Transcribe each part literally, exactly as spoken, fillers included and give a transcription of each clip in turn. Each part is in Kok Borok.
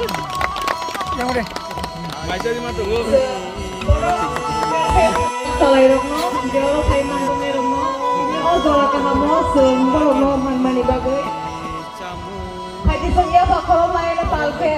Chwng borok chwng khe chwng salairokno, jora phai manjaknairokno, o jora kahamo chwng borokno manmani bagwi. Phaidi chwng yapha khorok laina pal khe.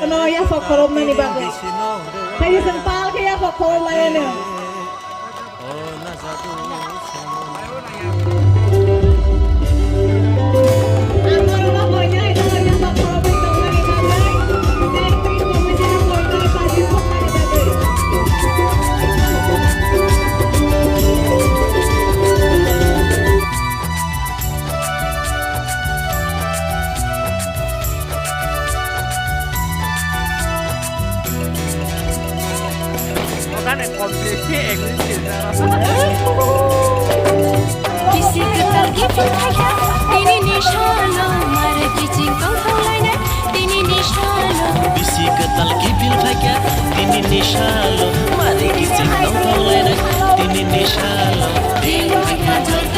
Ano yapha khoroknani bagwi. Phaidi chwng pal khe yapha khorok laino. Bisi kwtal kiphil phaikha, tini ni salo mare kiching tongthok lainai, tini ni salo. Bisi kwtal kiphil phaikha, tini ni salo mare kiching tongthok lainai, tini ni salo. Tini ni salo.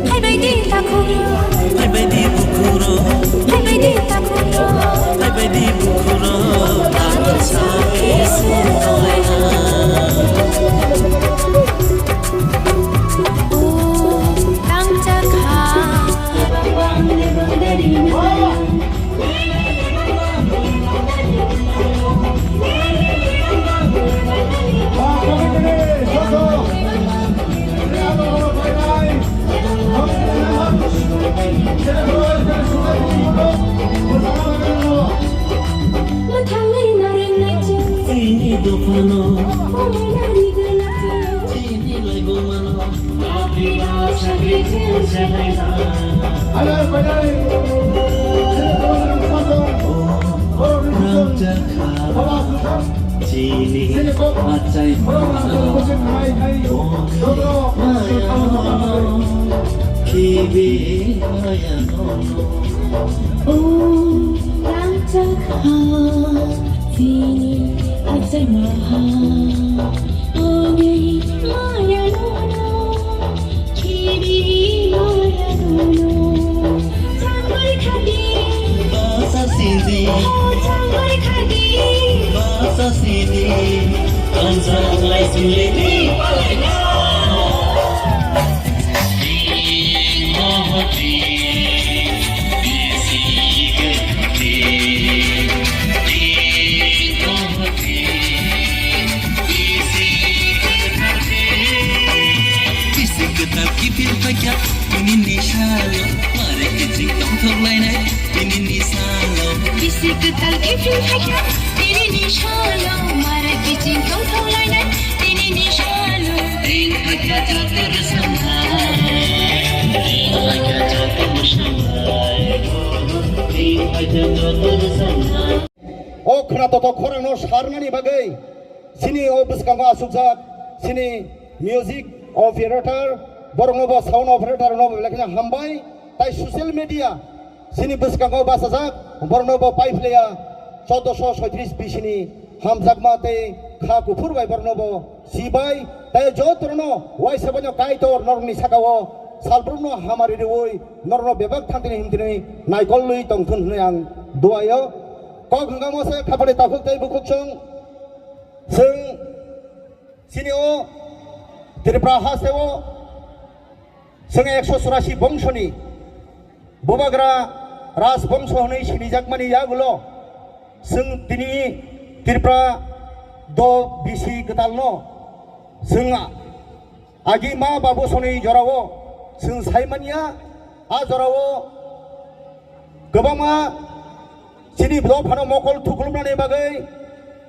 Phaibai di takhuk rok. Phaibai di bukhuk rok. Phaibai di takhuk rok. Phaibai di bukhuk rok. Tabuk sawi sung tonglaina. O tangchakha. Chini achai mano, khibi maya no. O rangchak ha, chini achai maha, ani maya no. Khibi maya no. Changbai khadi. Basa sidi. Changbai khadi. Basa sidi. Kanjang lai sili di. Bisi kwtal kiphil phaikha, tini ni salo, mare kiching tongthok lainai, tini ni salo. Bisi kwtal kiphil phaikha, tini ni salo, mare kiching tongthok lainai, tini ni salo. Ring phaikha joto rwsong hai, ring phaikha joto rwsong hai, ring phaikha joto rwsong hai. O khwnatok khorangno sarnani bagwi chini o bwskango achukjak chini music operator, borokno bo sound operator no belai kheno hambai, tai social media chini bwskango bachajak borokno bo paiphlaiya chaudoso soitris bisini hamjakma tei kha kuphur bai borokno bo sibai, tai jotono waisa baino Kaitor norokni sakao salbrumno hamari rwi norokno bebak thantini himtini naikolwi tongthun hwnwi ang duaio. Kok hwnkha mo se khapani takhuk tei bukhuk chwng, chwng Chini o Tripura hasteo chwng ekso churasi bongso ni bubagra rajbongso hwnwi sinijakmani yagulo chwng tini Tripura do bisi kwtalno chwng agi ma babu soni jorao chwng saimanya, a jorao kwbangma chini dophano mokol thuklumnani bagwi,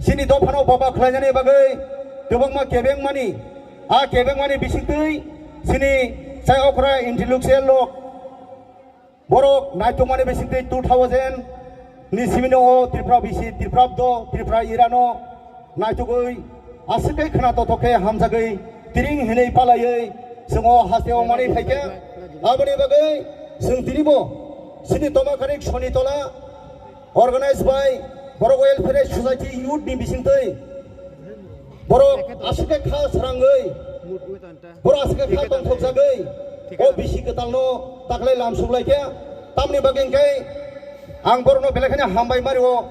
chini dophano baba khlainani bagwi kwbangma kebengmani, a kebengmani bisingtwi chini chai okra intellectual rok borok naitukmani bisingtwi two thousand ni simino o Tripura bisi, Tripura do, Tripura irano naitugwi aswk khe khna tothok khe hamjagwi tiring hinwi palaiwi chwng o hasteo manwi phaikha. Aboni bagwi chwng tinibo chini Tomakarik Sonitola organized by Borok Welfare Society youth ni bisingtwi borok aswk khe kha srangwi, borok aswk khe kha tongthokjagwi o bisi kwtalno taklai lam suklaikha. Tamni bagwi hwnkhe ang borokno belai kheno hambai mario.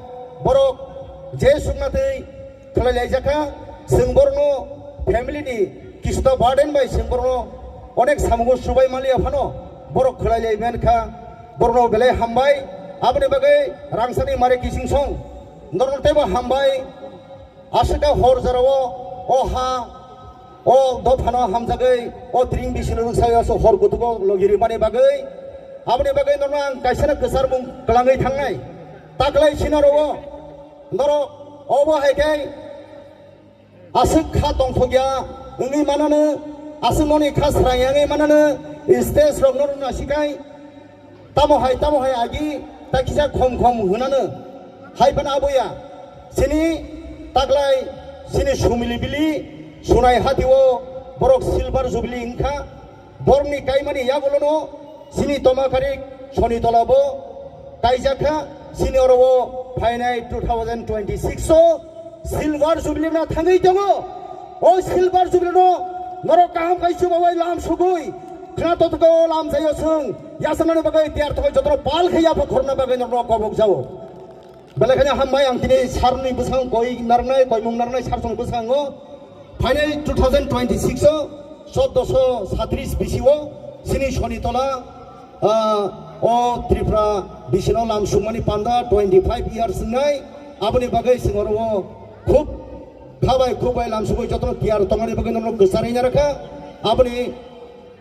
Borok je sukna twi khlai laijak kha, chwng borokno family ni kisuta burden bai chwng borokno onek samungo subai manliya phano borok khlai lai man kha, borokno belai hambai. Aboni bagwi rangsani mare kising song norok teibo hambai. Aswk khe hor jorao o ha, o dophano hamjagwi o tring bisino rwksai aswk hor kutugo logi rimani bagwi, aboni bagwi norno ang kaisano kwcharmung kwlangwi thangnai. Taklai sino rwo norok obo hai khe aswk kha tongthokya wngwi manano, aswk noni kha srang yangwi manano, stage rok norno nasikai. Tamo hai, tamo hai agi, ta kisa khom khom hwnano. Hai phano aboya. Chini taklai, chini sumili bili, sunai hatio, borok silver jubilee wngkha. Borokni kaimani yagulono, chini Tomakarik, Sonitola bo, kaijak kha, chini oro o phainai two thousand twenty-six o, Silver Jubilee no thangwi tongo. O Silver Jubilee no norok kaham khai chubawi lam sugwi khna totgo lam jayo chwng yasanani bagwi tiyar tongo jotono pal khai yapha khorna bagwi norok kobok jao. Belai khani hambai ang tini sarni bwsang koi narnai koimung narnai sarsong bwsango phainai two thousand twenty-six o soddoso satris bisi o chini Sonitola Ah, o Tripura bisino lam sukmani panda twenty five years wngnai, aboni bagwi chwng oro o khub khabai khubbai lam sugwi jotono tiyar tongmani bagwi norok kwcharwi narwkha. Aboni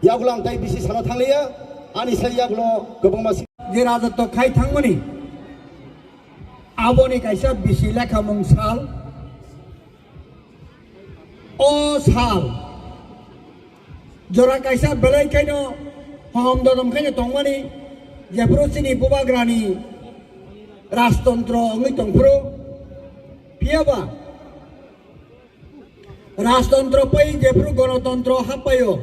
yagulang tai bisi sana thangliya, ani sai yagulo kwbangma si- Je raja to khai thangmani, aboni kaisa bisi lekhamung sal. O sal jora kaisa belai khaino hohom dodom khaino tongmani, jephuru chini bubagrani rajtontro wngwi tongphuru, phiyaba rajtontro pai jephuru gonotontro happaio,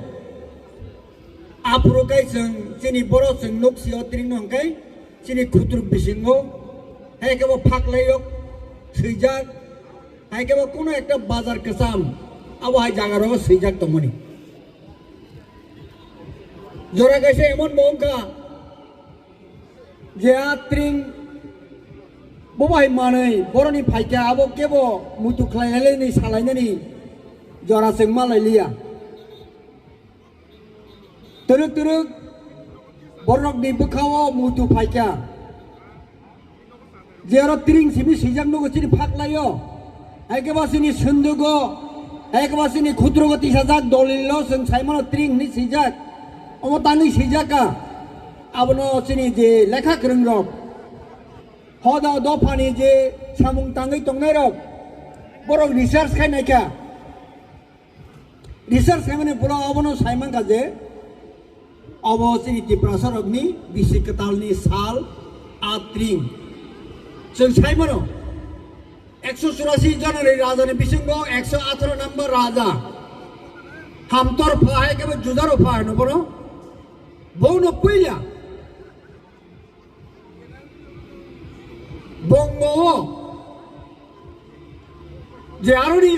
aphuru kai chwng chini borok chwng nuk sio tringno hwnkhe chini khutruk bisingo, hai khe bo phaklaiyok swijak, hai khe bo kuno ekta bazar kwcham, abo hai jaga rogo swijak tongmani. Jora kaisa emon bo wngkha je a tring bo bai manwi boroni phaikha, abo kebo muitu khlai lailai ni salainani jora chwng malai liya. Twrwk twrwk borokni bwkhao muitu phaikha. Je oro tring simi swijak nugo chini phaklaio. Hai khe bo chini sundugo, hai khe bo chini khutrugo tisajak dolilo chwng saimano tring hinwi swijak. Omo tangwi swijak ka. Abono chini je lekha kwrwngrok, hoda dophani je samung tangwi tongnairok, borok research khai naikha. Research khaimani pura obono sai mankha je obo chini Tiprasa rokni bisi kwtalni sal a tring. Chwng sai mano, ekso churasi jonani rajani bisingo ekso atharo number raja. Hamtor pha hai khe bo jujaro pha hino bono. Bono puila Bongo o je aroni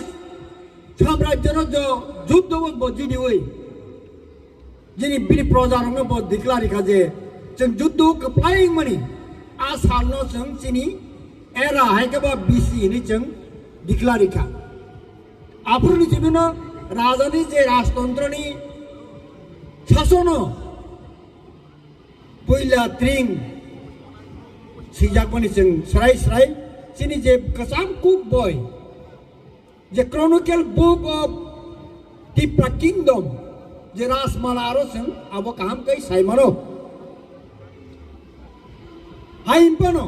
samrajyo no jo juddo bo jidi oi. Jini bini proja rok no bo declare kha je chwng juddo kwplai mani a sal no chwng chini era hai khe ba bisi hinwi chwng declare kha. Aphuru ni simi no raja ni je rajtontro ni sasono puila tring swijak mani chwng srai srai chini je kwcham kuk boi je Chronicle Book of Tipra Kingdom je Rajmala aro chwng abo kaham khe sai mano. Hai hinphano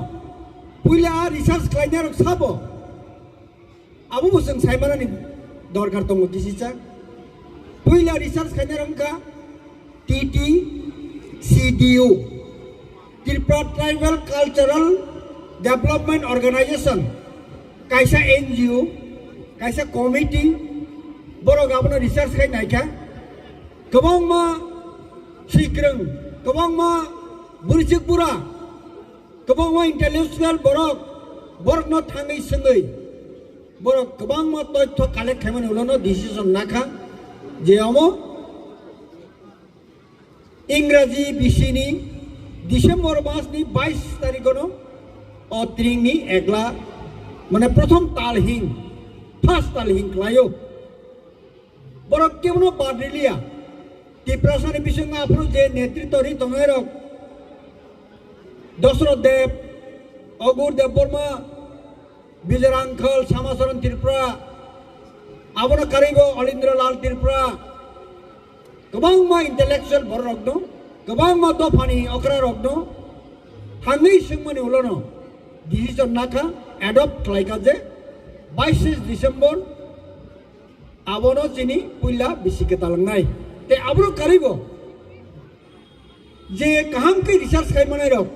puila research khlainai rok sabo. Abo bo chwng saimanani dorkar tongo kisisa. Puila research khainai rok wngkha T T C D U, Tripura Tribal Cultural Development Organization, kaisa N G O, kaisa committee, borok abono research khai naikha. Kwbangma swikwrwng, kwbangma bwrwichwk bura, kwbangma intellectual borok, borokno thangwi swngwi, borok kwbangma toitho collect khaimani ulono decision nakha je omo Ingraji bisini December masni bais tarikhono o tringni egla, mane, prothom talhing, first talhing khlaio. Borok kebono bad riliya. Tiprasani bisingo aphuru je netritto ri tongnai rok, Dosrot Deb, Ogur Debbarma, Bijoy Rangkhal, Samacharan Tripura, abono karwibo Olindra Lal Tripura, kwbangma intellectual borok rok dong, kwbangma dophani okra rok dong, thangwi swngmani ulono decision nakha, adopt khlaikha je bais December abono chini puila bisi kwtal wngnai. Tei abono karwibo je kaham khe research khai manai rok,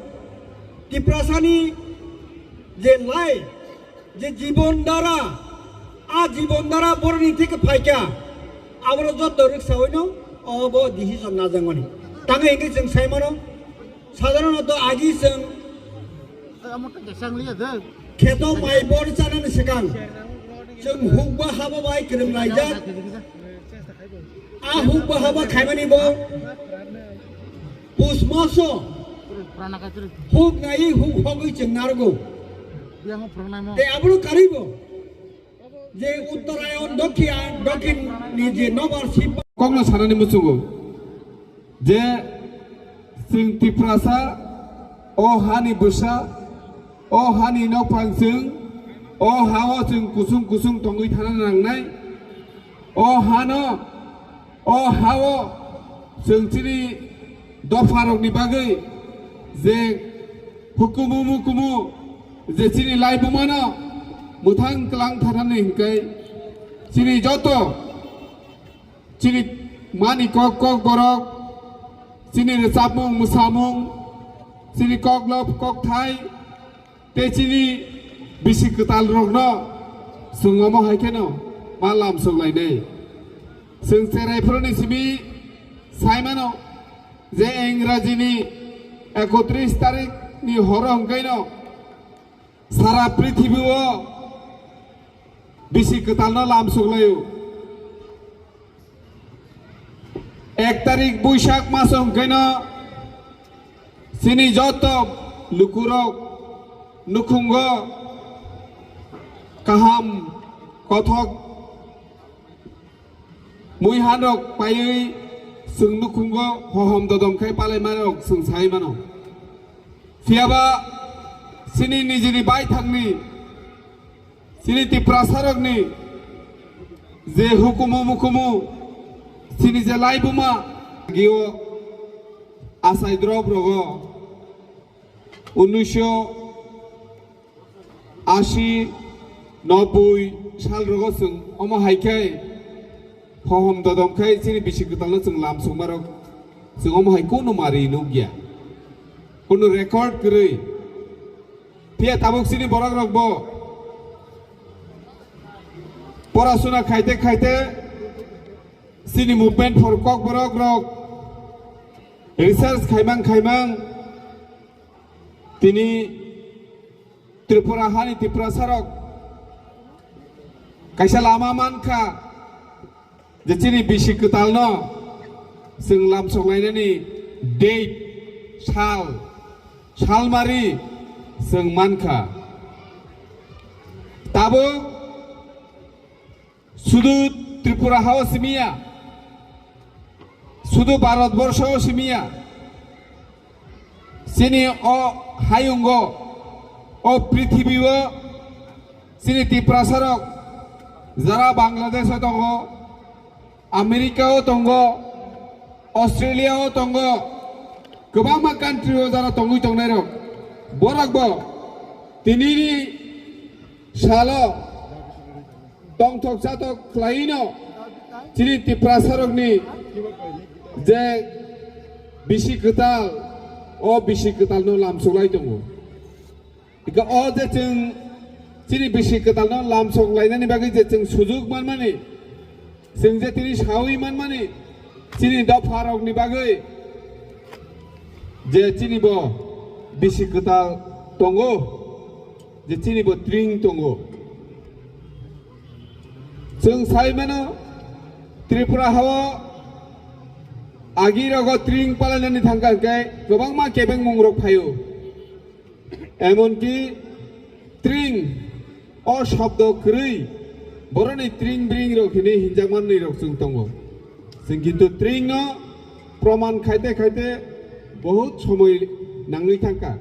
Tiprasani je lai, je jibon dhara, a jibon dhara boroni theke phaikha, abono jotto rwksaoino obo decision najangmani. Tangwi hwnkhe chwng sai mano, sadharonoto agi chwng Kheto mai bor chanani swkang chwng hukba haba bai kwrwng laijak. A hukba haba khaimani bo pus maso huk nai huk hogwi chwng narwgo. Tei abono karwibo je Uttarayan, Dokhin, Dokhin ni je nobar sip. Kokno sanani muchungo je chwng Tiprasa, o hani bwsa, o hani nokphang chwng, o hao chwng kusung kusung tongwi thana nangnai, o hano, o hao chwng chini dopharokni bagwi je hukumu mukumu je chini laibumano mwthang kwlang thanani hwnkhe chini joto chini mani kok kok borok, chini rwchapmung mwsamung, chini koklop kokthai, tei chini bisi kwtal rokno chwng omo hai kheno ma lamsok lainai. Chwng cherai phuruni simi sai mano je Ingrajini ekotris tarik ni horo hwnkhaino sara prithibio bisi kwtalno lamsok laio. Ek tarik Buisak maso hwnkhaino chini joto lukurok nukhungo kaham kothok muihanrok paiwi chwng nukhungo hohom dodom khai palaimarok chwng sai mano. Phiyaba chini nijini baithangni chini Tiprasarokni je hukumu mukumu, chini je laibuma, gio asai drop rogo, unnisho ashi, nobboi sal rogo chwng omo hai khe hohom dodom khai chini bisi kwtalno chwng lamsokmarok chwng omo hai kunu mari nukya, kunu record kwrwi. Phiya tabuk chini borok rok bo porasuna khaite khaite chini movement for Kokborok rok research khaimang khaimang tini Tripura hani Tiprasa rok kaisa lama mankha. Je chini bisi kwtalno chwng lamsok lainani date, sal, salmari chwng mankha. Tabuk Sudu Tripura hao simiya, sudu Bharat borsho simiya, chini o hayungo, o prithibi o chini Tiprasa rok jara Bangladesh o tongo, America o tongo, Australia o tongo, kwbangma country o jara tongwi tongnai rok, borok bo tinini salo tongthok chathok khlaino chini Tiprasa rokni je bisi kwtal, o bisi kwtal no lamsoklai tongo. Ika o je chwng chini bisi kwtal no lamsoklainani bagwi je chwng sujuk manmani, chwng je tini sawi manmani, chini dopha rokni bagwi je chini bo bisi kwtal tongo, je chini bo tring tongo. Chwng sai mano, Tripura hao agi rogo tring palainani thangkha hwnkhe kwbangma kebengmung rok phaio. Emonki tring o shobdo kwrwi boroni tring bring rok hinwi hinjakmanwi rok chwng tongo. Chwng kintu tring no proman khaite khaite bahut somoi nangwi thangkha.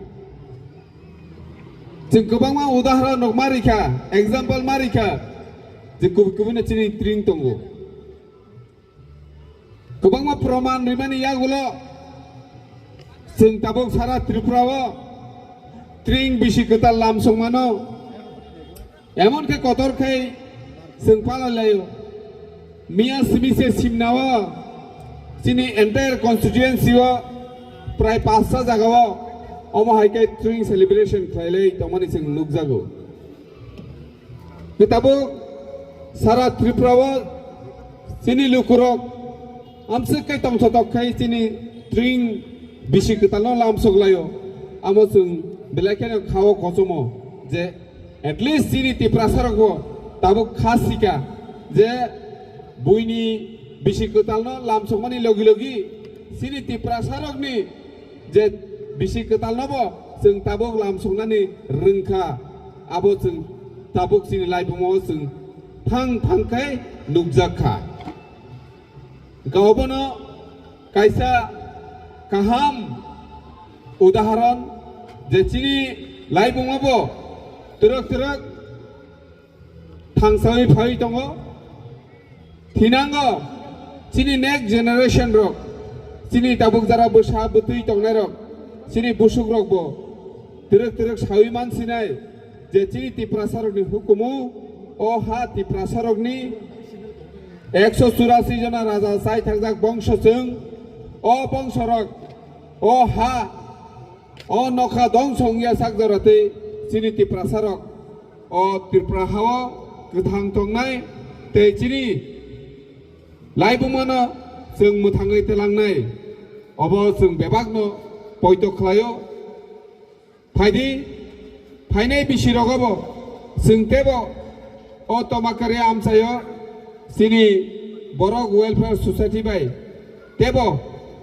Chwng kwbangma udaharon rok ma rikha, example ma rikha, je kubui kubui no chini tring tongo. Kwbangma proman rimani yagulo chwng tabuk sara Tripura o tring bisi kwtal lamsokmano. Emon khe kotor khai chwng palai laio. Miya simi se simna o chini entire constituency o prai pasta jaga o omo hai khe tring celebration khlailai tongmani chwng nukjago. Khe tabuk sara Tripura o chini lukurok amswk khe tongthotok khai chini tring bisi kwtal no lamsok laio. Amo chwng belai kheno khao kochomo je at least chini Tiprasa rok bo tabuk kha sika je buini bisi kwtal no lamsokmani logi logi chini Tiprasa rokni je bisi kwtal no bo chwng tabuk lamsoknani rwngkha, abo chwng tabuk chini laibumo chwng thang thang khe nukjak kha. Hwnkhe obono kaisa kaham udaharon je chini laibumo bo twrwk twrwk thangsawi phaiwi tongo. Thinango chini next generation rok, chini tabuk jara bwsa bwtwi tongnai rok, chini busuk rok bo twrwk twrwk sawi mansinai je chini Tiprasa rokni hukumu o ha Tiprasa rokni ekso churasi jona raja chai thangjak bongso chwng, o bongso rok o ha o nokha dongso wngya sak jora tei chini Tiprasa rok o Tripura hao kwthang tongnai tei chini laibumano chwng mwthangwi twlangnai, obo chwng bebakno poito khlaio. Phaidi, phainai bisi rogobo chwng tebo o Tomakari amchaio chini Borok Welfare Society bai tebo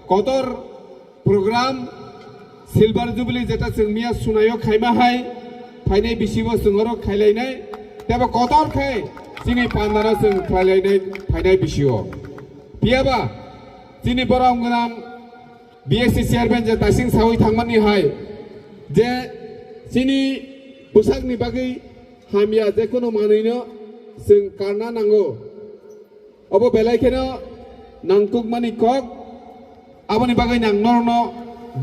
kotor program Silver Jubilee jeta chwng miya sunaio khaima hai phainai bisibo chwng oro khailainai tebo kotor khe chini pandaro chwng khailainai phainai bisio. Phiyaba chini borom gwnang B S C chairman je taising sawi thangmani hai je chini bwsakni bagwi hamya jekunu manwino chwng karna nango. Obo belai kheno nangkukmani kok, aboni bagwi nang norokno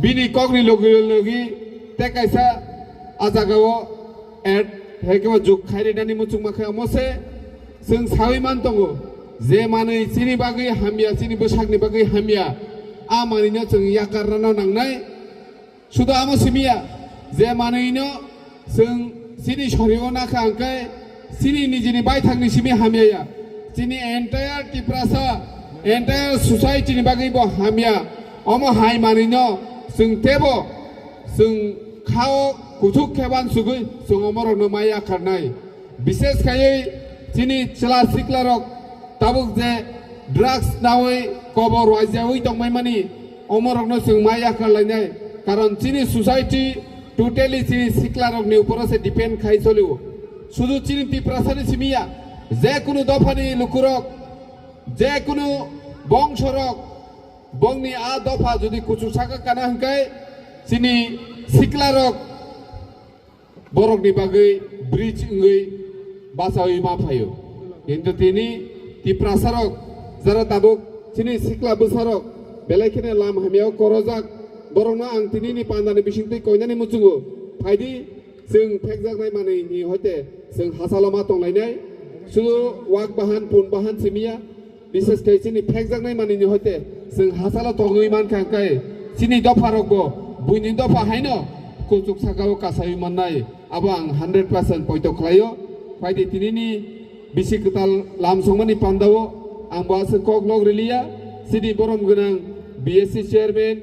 bini kokni logi logi tei kaisa a jagao add hai khe o juk khai rinani muchungma khe omo se chwng sawi man tongo je manwi chini bagwi hamya, chini bwsakni bagwi hamya, a manwino chwng yakarnano nangnai. Sudo amo simiya je manwino chwng chini sorio nakha hwnkhe chini nijini baithangni simi hamya ya. Chini entire Tiprasa, entire society ni bagwi bo hamya. Omo hai manwino chwng tebo chwng khao kuthuk khe bansugwi chwng omorokno maya kharnai. Bishes khaiwi chini chwla siklarok tabuk je drugs nawi kobor waijawi tongmani omorokno chwng ma yakarlainai, karon chini society totally chini siklarokni uporo se depend khai cholio. Sudu chini Tiprasani simi ya, Je kunu dophani lukurok, je kunu bongsorok, bongni a dopha jodi kuchuk saka kana hwnkhe chini siklarok borokni bagwi bridge wngwi bachaui ma phaio. Kintu tini Tiprasarok jara tabuk chini sikla bwsarok belai kheno lam hamyao korojak, borokno ang tinini pandani bisingtwi koinani muchungo phaidi. Chwng phekjaknai manwini hoite chwng hachalo ma tonglainai. Sudu wak bahan, pun bahan simiya. Bises khe chini phekjaknai manwini hoite chwng hachalo tongwi mankha, hwnkhe chini dopharokbo buini dopha haino kuchuk sakao kasaui mannai. Abo ang hundred percent poito khlaio. Phaidi tinini bisi kwtal lam songmani pandao ang bo aswk kok lok riliya. Chini borom gwnang B S C chairman.